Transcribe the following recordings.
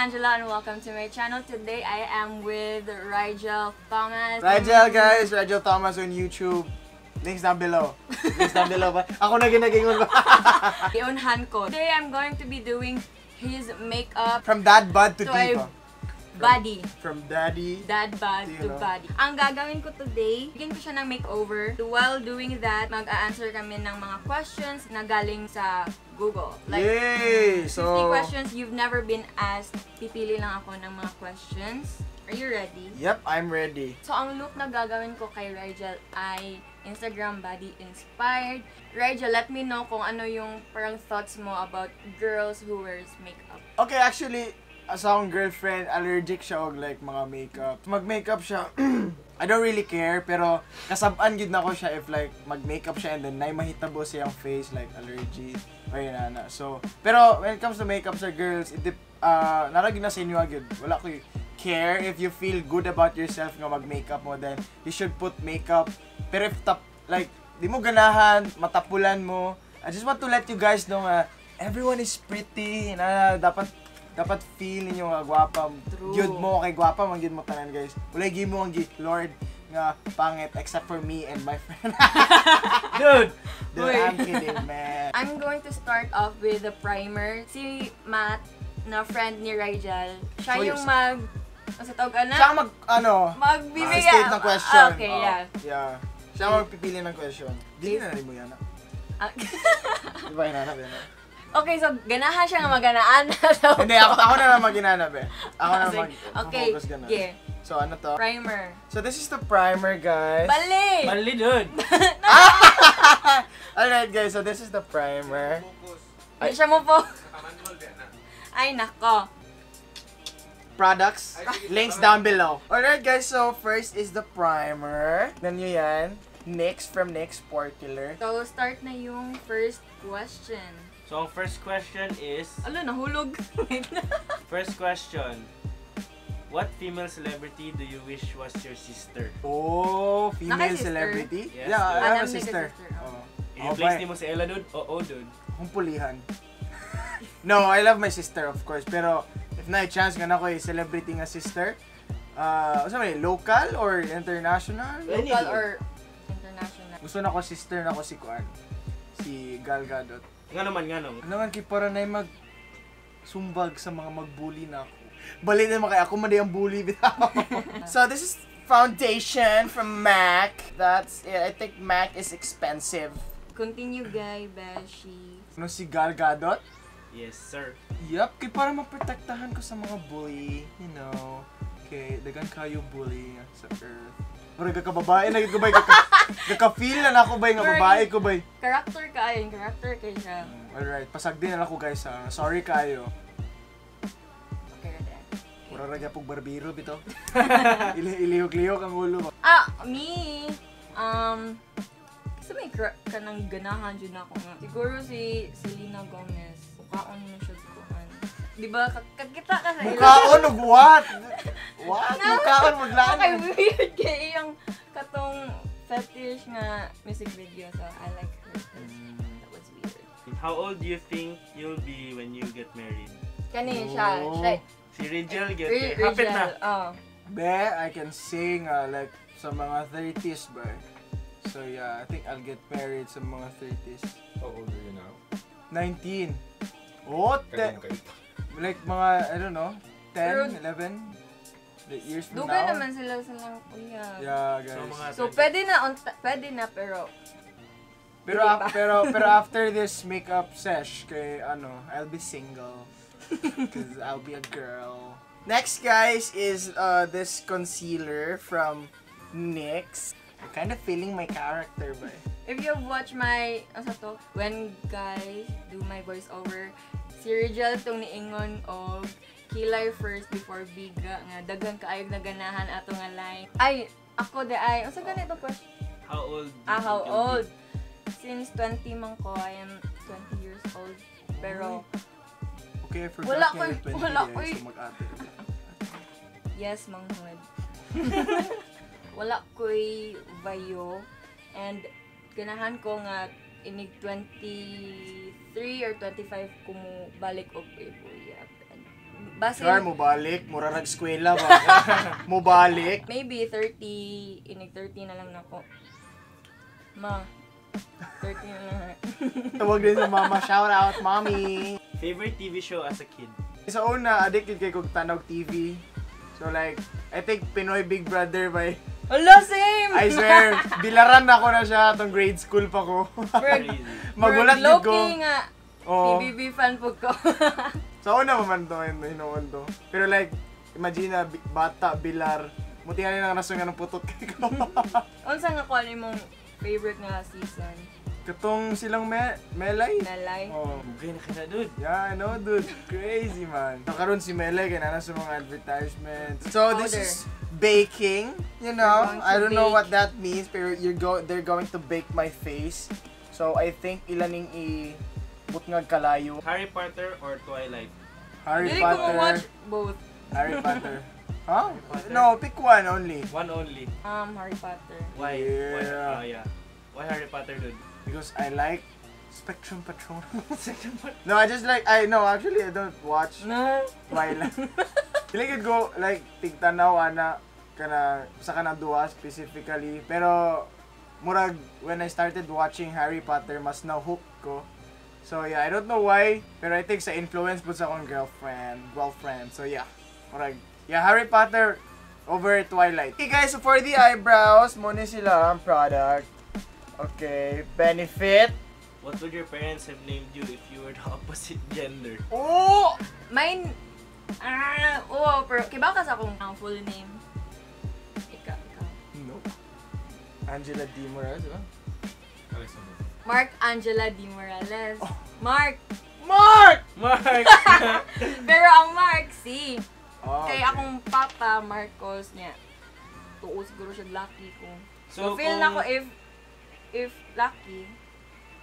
Angela and welcome to my channel. Today I am with Rigel Thomas. Rigel, guys, Rigel Thomas on YouTube. Links down below. Links down below ba? Ako na ginagingon ba? Iunhan ko. Today I'm going to be doing his makeup. From dad bod to To a diva. Body. From daddy. Dad bod Do you to know? Body. Ang gagawin ko today, bigyan ko siya ng makeover. While doing that, mag-a-answer kami ng mga questions na galing sa Google. Like, Yay! 50 So, questions you've never been asked. Pipili lang ako ng mga questions. Are you ready? Yep, I'm ready. So, ang look na gagawin ko kay Rigel ay Instagram body inspired. Rigel, let me know kung ano yung parang thoughts mo about girls who wears makeup. Okay, actually, as akong girlfriend, allergic siya og like mga makeup. Mag-makeup siya, I don't really care, pero kasab-an gyud nako siya if like mag-makeup siya and then nay mahitabo siyang face, like allergy or yun ana. So, pero when it comes to makeup sa girls, it naa ra gyud na sa inyo gyud. Wala ko care. If you feel good about yourself nga mag-makeup mo, then you should put makeup. Pero if tap, like di mo ganahan, matapulan mo, I just want to let you guys know nga everyone is pretty na dapat feel ninyo nga gwapa. True. Gyud mo kay gwapa man gyud mo tanan, guys. Walay gimo ang gi Lord nga pangit except for me and my friend. Dude! Dude, Uy. I'm kidding, man. I'm going to start off with the primer. Si Matt, na friend ni Rigel, siya Show yung yourself. mag... Ano sa tawag, ana? Siya ang mag ano, Magbibigay. state ng question. Okay, Oh, yeah. Yeah. Siya ang magpipili ng question. Dili na rin mo yan. Ah, Di ba hinanap yan? Okay, so ganahan siya nga maganaan. Hindi, ako na lang maghinanap eh. Ako na lang mag Okay, focus ganun. yeah. So ano to? Primer. So this is the primer, guys. Bali! Manly, dude! Alright, guys, so this is the primer. Hindi siya mo po. Ay, nako. Products, links down below. Alright, guys, so first is the primer. Nan nyo yan. NYX, from NYX Portiller. So, start na yung first question. So, ang first question is, Alo, nahulog. Wait. First question, what female celebrity do you wish was your sister? Oh, female Naka-sister? celebrity? Yes, Yeah, I have Alam a ni sister. ka sister, oh. Oh. I-replace Oh, nimo si Ella, dude? Oo, dude. Akong pulihan. No, I love my sister, of course. Pero, if na chance nga na ko celebrity nga sister, uh, man, local or international? Any, Local dude. or international? Gusto na ko sister na ko si Kuan. Si Gal Gadot. Nga naman, nga naman. Ano man kay para na mag sumbag sa mga magbully na ako. Bali na kay ako man di ang bully bitaw. So this is foundation from MAC. That's it. I think MAC is expensive. Continue, guy, Beshi. Ano si Gal Gadot? Yes, sir. Yup, kay para maprotektahan ko sa mga bully. Kay dagan kayo bully sa earth. Murag kababae na ko bay kaka-feel na nako bay nga babae ko bay. Character ka ayun, character kay siya. Alright, pasag din na ako, guys ha. Sorry kayo. Okay, ready. Mura ra gyapog barbero bitaw. Ilihok-lihok ang ulo ko. Ah, me. Kasi may kanang ganahan dyan ako nga. Siguro si Selena Gomez. Mukaon mo siya kuan. Di ba? Kakita ka sa ila. Mukaon og what? What? Mukaon maglaan. Okay, weird kay iyang katong fetish nga music video. So, I like her 'cause that was weird. How old do you think you'll be when you get married? Kani siya. Oh. Siya. Si Rigel get Hapit Rigel. na. Oh. Be, I can sing like sa mga 30s ba. So yeah, I think I'll get married sa mga 30s. How old are you now? 19. Oh, Kagong kayo. Like mga, I don't know, 10, 11 the years from Dugay now. naman sila silang uyab. Yeah, guys. So, mga So, pwede na, pwede na, pero Pero Hindi pa. pero after this makeup sesh kay ano, I'll be single 'cause I'll be a girl. Next, guys, is this concealer from NYX. I'm kind of feeling my character ba. If you've watched my, ano sa to, when guys do my voiceover, si Rigel tong niingon og kilay first before biga nga daghan kaayog na ganahan ato nga line. Ay, ako de ay, unsa ganito question? How old do you Ah, how think you'll be? old? Since 20 man ko, I am 20 years old. Pero, Okay, I forgot Wala nga yung 20 wala eh, ko'y- so mag-ate. Yes, manghud. Wala ko'y bayo. And ganahan ko nga inig 23 or 25 ko mo balik og uyab. And Basin, Sure, mobalik. Mura nag-eskwela ba? Mobalik. Maybe 30, inig 30 na lang nako. Ma, 30 na lang. Tawag din sa mama. Shout out, mommy. Favorite TV show as a kid? Sa una, addicted kay kog tanaw TV. So like, I think Pinoy Big Brother by Ala, same! I swear, bilaran ako na siya atong grade school pa ko. Crazy. Magulat Murag gid ko. low-key nga. Oo. PBB fan po ko. Sa una pa man to, hinuon to. Pero like, imagine na bata, bilar, muti nga nang rason nga ng putot kay ko. Unsa nga kuan imong favorite nga season? Katong silang Melay? Nalay? Oh. Bugay na ka na, dude. Yeah, I know, dude. Crazy, man. So, karon si Melay, kaya na sa mga advertisements. So, this Powder. is baking, you know? We're going to I don't know bake. What that means, pero they're going to bake my face. So, I think ilaning i butngag kalayo. Harry Potter or Twilight? Harry Dili ko Potter. mo-watch both. Harry Potter. Huh? Potter. No, pick one only. One only. Harry Potter. Why? Why? Yeah. Oh, yeah. Why Harry Potter, dude? Because I like Spectrum Patronum. No, I just like, I no, actually, I don't watch Na? Twilight. Dili gud go like tigtanaw ana kana sa kanang duha specifically, pero murag when I started watching Harry Potter mas na-hook ko. So yeah, I don't know why, pero I think sa influence po sa akong girlfriend. So yeah, murag yeah, Harry Potter over Twilight. Okay guys, so for the eyebrows, mo ni sila ang product. Okay, Benefit. What would your parents have named you if you were the opposite gender? Oh! Mine, ah, oo, pero kibaw ka sa akong ang full name. Ikaw. No. Angela D. Morales, di ba? Mark Angela D. Morales. Oh. Mark! Mark! Mark! Pero ang Mark, si. Oh, Kay akong papa, Marcos, niya. Tuo siguro siya lucky ko. So, feel na ko if lucky,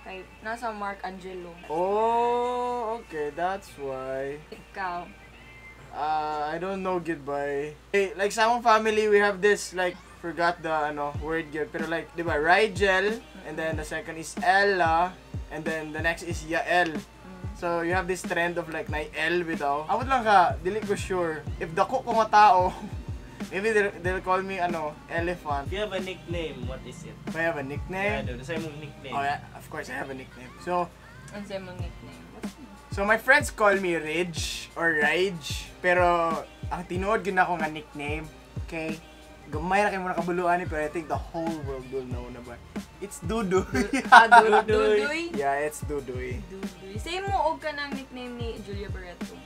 kay nasa Mark Angelo. Oh, okay, that's why. Ikaw. I don't know, goodbye. Hey, like sa among family, we have this, like, forgot the, ano, word gyud. Pero like, di ba, Rigel, and then the second is Ella, and then the next is Yael. So, you have this trend of like, na L bitaw. Amot lang ka, dili ko sure. If dako ko nga tao, maybe they'll call me, ano, elephant. If you have a nickname, what is it? Do I have a Yeah, nickname? dude. Sa imong nickname. Oh, yeah, of course, I have a nickname. So, Ano sa imong nickname? What's your So my friends call me Ridge or Rage, pero ang tinuod gyud nako nga nickname, okay? Gamay ra kay mo nakabuluan ni, pero I think the whole world will know na ba. It's Dudoy. Ah, Dudoy. Dudoy? Yeah, it's Dudoy. Dudoy. Same mo og ka ng nickname ni Julia Barreto.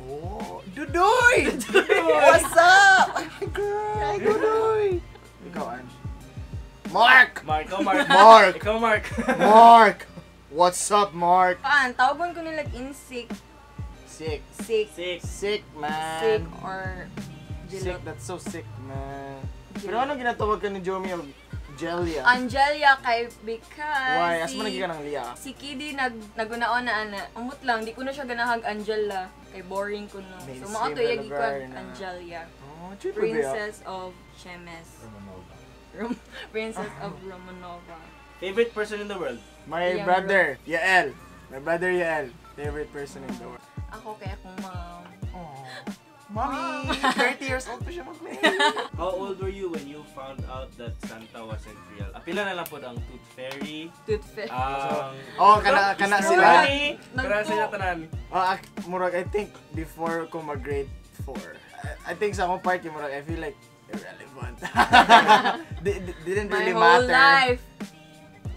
Oh, Dudoy! What's up? Hi, girl. Hi, Dudoy. Ikaw, Ange. Mark! Mark, ikaw Mark. Mark! Ikaw Mark. Mark! What's up, Mark? Paan, tawagon ko nila insik, Sick. sick, Six. Sick, man. sick or Sick, jilot. that's so sick, man. Pero anong ginatawag ka ni Jomi og Jelia? Angelia kay because Why? Asa si, man naging ka ng Lia? si Kidi nagunaon na ana. Amot lang, di ko na siya ganahag Angela. Kay boring ko no. So Mainstream mao to na yagi ko lugar na. Angelia. Oh, trip ba? Princess of Chemes. Princess of Romanova. Favorite person in the world? My Yeah, brother, Yael. My brother, Yael. Favorite person in the world. Ako kay akong mom. Oh. Mommy! 30 years old pa siya mag How old were you when you found out that Santa wasn't real? Apila na lang po ang Tooth Fairy. Tooth Fairy. Ang Oh, kana Easter sila. Bunny. Kana sila tanan. Oh, murag, I think before ko mag-grade 4. I think sa akong part, yung murag, I feel like irrelevant. Didn't My really whole matter. life.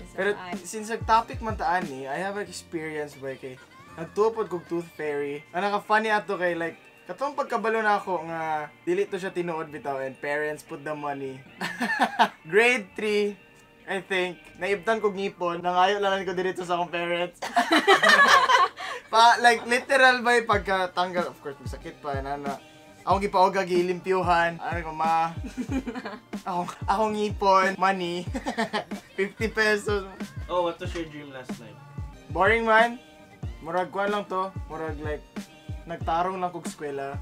Is a Pero lie. since nag-topic man taan ni, I have experience ba kay nagtupod kog Tooth Fairy. Ang naka-funny ato kay like katong pagkabalo na ako nga dili to siya tinuod bitaw and parents put the money. Grade 3, I think, naibtan kog ngipon, nangayo lang ko diretso sa akong parents. Pa like literal ba yung pagkatanggal, of course masakit pa nana. Akong gipaoga gilimpyuhan. Ano ko ma? Akong ngipon, money. 50 pesos. Oh, what was your dream last night? Boring man. Murag kuan lang to. Murag like nagtarong lang kog eskwela.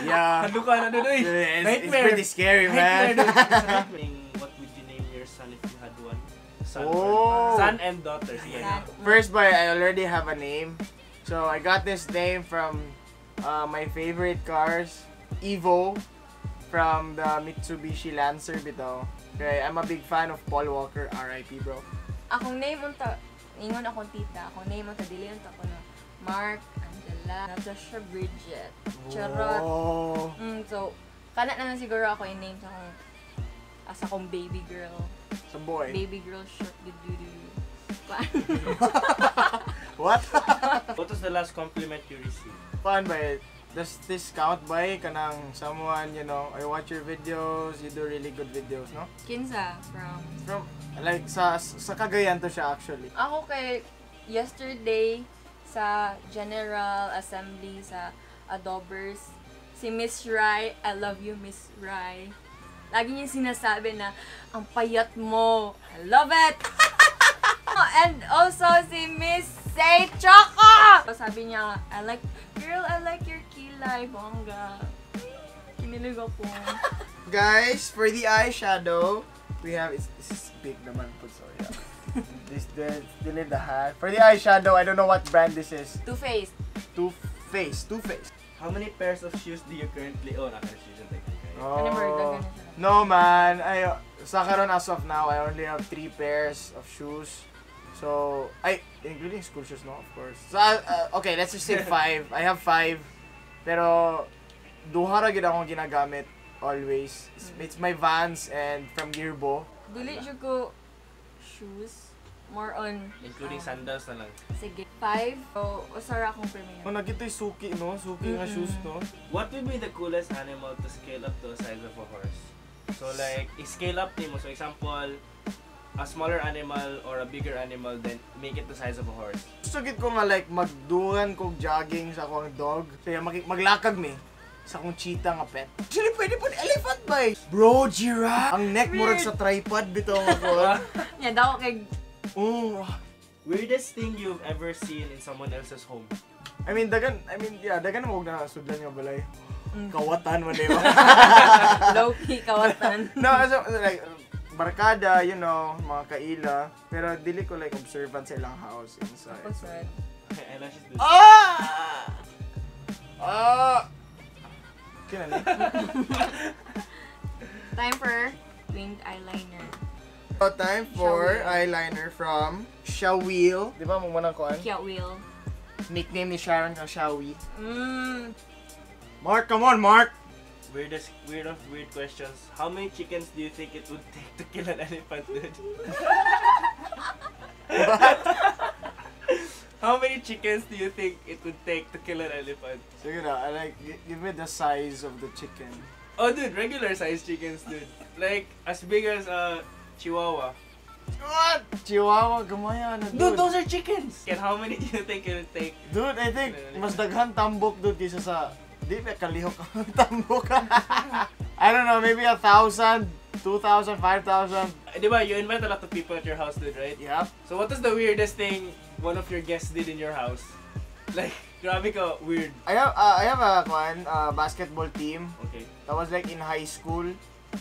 Yeah. Ano ka na dude? Uy! It's Nightmare. pretty scary, man. Nightmare, dude. It's a nightmare. What would you name your son if you had one? Son, Oh. son and daughter. Sige. Son. First by I already have a name. So I got this name from My favorite cars, Evo from the Mitsubishi Lancer bitaw. Okay, I'm a big fan of Paul Walker, RIP, bro. Akong name unta, ingon akong tita, akong name unta dili unta ko no. Mark, Angela, Natasha, Bridget. Charot. Oh. So kana na lang siguro ako i-name sa akong as akong baby girl. Sa boy. Baby girl short good do do. What? What was the last compliment you received? Fun ba? Does this count ba kanang someone, I watch your videos, you do really good videos, no? Kinsa from From like sa Cagayan to siya actually. Ako kay yesterday sa General Assembly sa Adobers, si Miss Rai, I love you, Miss Rai. Lagi niya sinasabi na, "Ang payat mo. I love it!" And also si Miss Say Choco! Sabi niya, "I like, girl, I like your kilay, bongga." Kinilig ako. Guys, for the eyeshadow, we have, this is big naman po, so yeah. This, the the hat. For the eyeshadow, I don't know what brand this is. Too Faced. Too Faced, Too Faced. How many pairs of shoes do you currently own? Ako shoes and Oh. Ano ba, daghan na siya? No man, I sa karon as of now, I only have 3 pairs of shoes. So, ay, including school shoes, no, of course. So, okay, let's just say 5. I have 5. Pero, duha ra gid akong ginagamit always. It's my Vans and from Girbo. Dili jud ko shoes. More on Including sandals na lang. Sige. 5. So, usa ra akong premier. Oh, nagito'y suki, no? Suki nga shoes, no? What would be the coolest animal to scale up to a size of a horse? So like, i-scale up nimo. So example, a smaller animal or a bigger animal, then make it the size of a horse. Gusto gid ko nga like magdugan kog jogging sa akong dog. Kaya maglakag mi sa akong cheetah nga pet. Actually, pwede po elephant ba eh? Bro, giraffe! Ang neck murag sa tripod bitaw ako. Nya daw kay Oh. Weirdest thing you've ever seen in someone else's home? I mean, dagan, I mean, yeah, dagan mo og na sudlan nga balay. Kawatan man, di ba? Low key kawatan. No, so, like, barkada, mga kaila. Pero dili ko like observant sa ilang house inside. Ako sad. Eyelashes, dude. Ah! Ah! Kina ni? Time for winged eyeliner. So, time for Shawil. Eyeliner from Shawil. Di ba mo manang kuan? Kiawil. Nickname ni Sharon kang Shawi. Mark, come on, Mark! Weirdest, weird of weird questions. How many chickens do you think it would take to kill an elephant, dude? What? How many chickens do you think it would take to kill an elephant? Sige na, I like, give me the size of the chicken. Oh, dude, regular sized chickens, dude. Like, as big as a chihuahua. What? Chihuahua, gamaya na, dude. Dude, those are chickens! And how many do you think it would take? Dude, I think mas daghan tambok, dude, kaysa sa... Di ba kalihok ang tambok? I don't know, maybe 1,000, 2,000, 5,000. Di ba, you invite a lot of people at your house, dude, right? Yep. So what is the weirdest thing one of your guests did in your house? Like, grabe ka, weird. I have a kwan, basketball team. Okay. That was like in high school.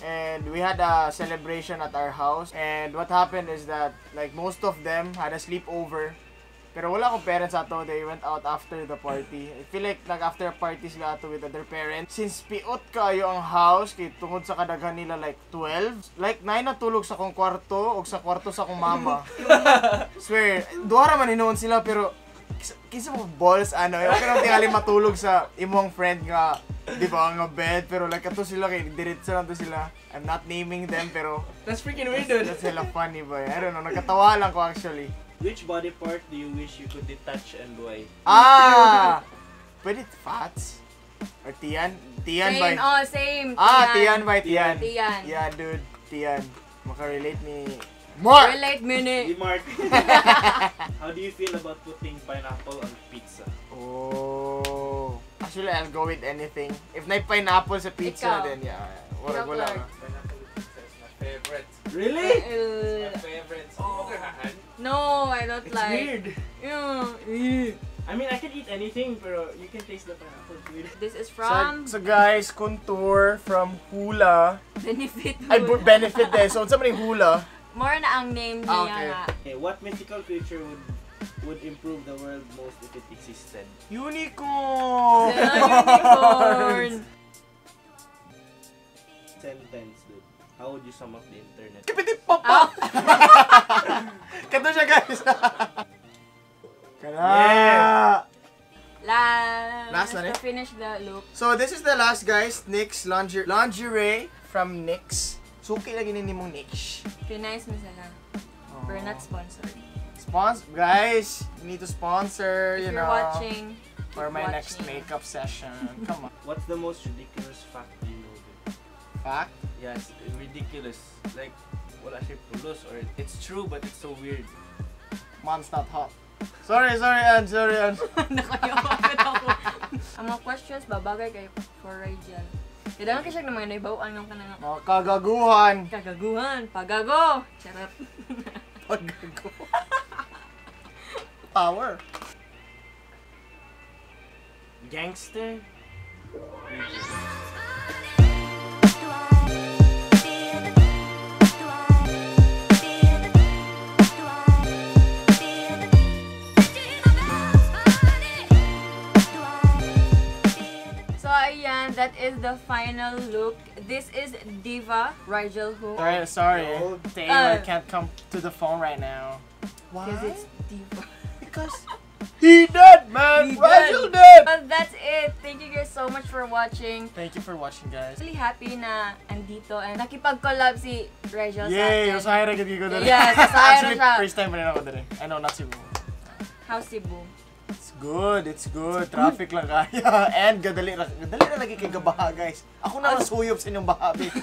And we had a celebration at our house. And what happened is that like most of them had a sleepover. Pero wala akong parents ato. They went out after the party. I feel like after a party sila ato with other parents. Since piot kayo ang house, kay tungod sa kadaghan nila like 12. Like 9 natulog sa akong kwarto o sa kwarto sa akong mama. Swear, duha ra man hinuon sila pero kinsa mo balls ano, okay lang tingali matulog sa imong friend nga, di ba, nga bed, pero like ato sila kay diretso lang to sila. I'm not naming them pero That's freaking weird, dude. That's hella funny boy. I don't know, nagkatawa lang ko actually. Which body part do you wish you could detach and why? Ah! Pwede fats? Or tiyan? Tiyan Same, by... oh, same. Ah, tiyan by tiyan. Tiyan. Yeah, dude. Tiyan. Makarelate ni... Mark! Relate minute. Hey, Mark. How do you feel about putting pineapple on pizza? Oh. Actually, I'll go with anything. If na pineapple sa pizza, Ikaw. Then yeah. Wala, Ikaw, wala. Clark. Pineapple pizza is my favorite. Really? It's my favorite. Oh. No, I don't It's like. weird. Yeah. I mean, I can eat anything, pero you can taste the pineapple. It's weird. This is from So guys, contour from Hula. Benefit. Ay, Hula. Benefit eh. So, unsa man yung Hula? More na ang name niya Ah, okay. nga. Okay, what mythical creature would would improve the world most if it existed? Unicorn! Unicorn! Sentence, dude. How would you sum up the internet? Kipiti papa! Kato siya, guys! Kana! Yeah. Last, Last na to rin? Finish the look. So this is the last, guys. NYX lingerie, lingerie from NYX. Suki lagi ni nimong NYX. Okay, nice mo sila. We're not sponsored. Sponsor, guys. You need to sponsor, If you you're know, watching, for keep my next watching. Makeup session. Come on. What's the most ridiculous fact you know, dude? Fact? Yes, ridiculous. Like, wala siya pulos or it's true but it's so weird. Mom's not hot. Sorry, sorry, Ann. Sorry, Ann. Nakayaw ako. Ang mga questions ba, bagay kay for Rigel. Kaya dahil kasi siya ng mga naibawaan ng kanang Mga kagaguhan. Kagaguhan, pagago. Charot. Pagago. Power. Gangster? Rigel. So ayan, that is the final look. This is Diva Rigel Ho. Sorry, sorry. Taylor can't come to the phone right now. Why? Because it's Diva. Because he dead, man. He Rigel dead. Well, that's it. Thank you guys so much for watching. Thank you for watching, guys. Really happy na andito and nakipag-collab si Rigel sa Yay! atin. Usahay ra gid ko diri. Yes, usahay ra Actually, siya. first time pa rin ako diri. I know, not Cebu. How's Cebu? It's good, it's good. Traffic lang kaya. And gadali ra lagi kay gabaha, guys. Ako na nasuyop sa inyong baha, babe.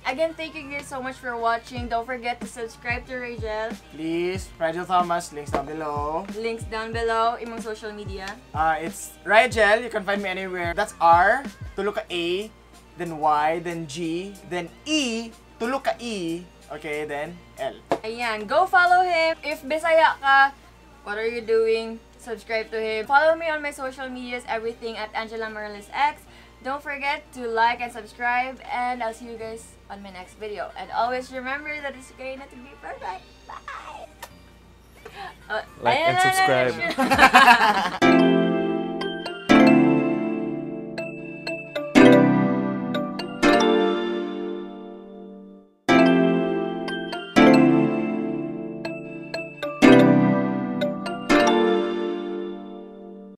Again, thank you guys so much for watching. Don't forget to subscribe to Rigel. Please, Rigel Thomas, links down below. Links down below, imong social media. It's Rigel. You can find me anywhere. That's R, tulo ka A, then Y, then G, then E, tulo ka E, okay, then L. Ayan, go follow him. If Bisaya ka, what are you doing? Subscribe to him. Follow me on my social medias, everything at Angela Morales X. Don't forget to like and subscribe, and I'll see you guys on my next video. And always remember that it's okay not to be perfect. Bye! Like and Ayan na, subscribe. na, na.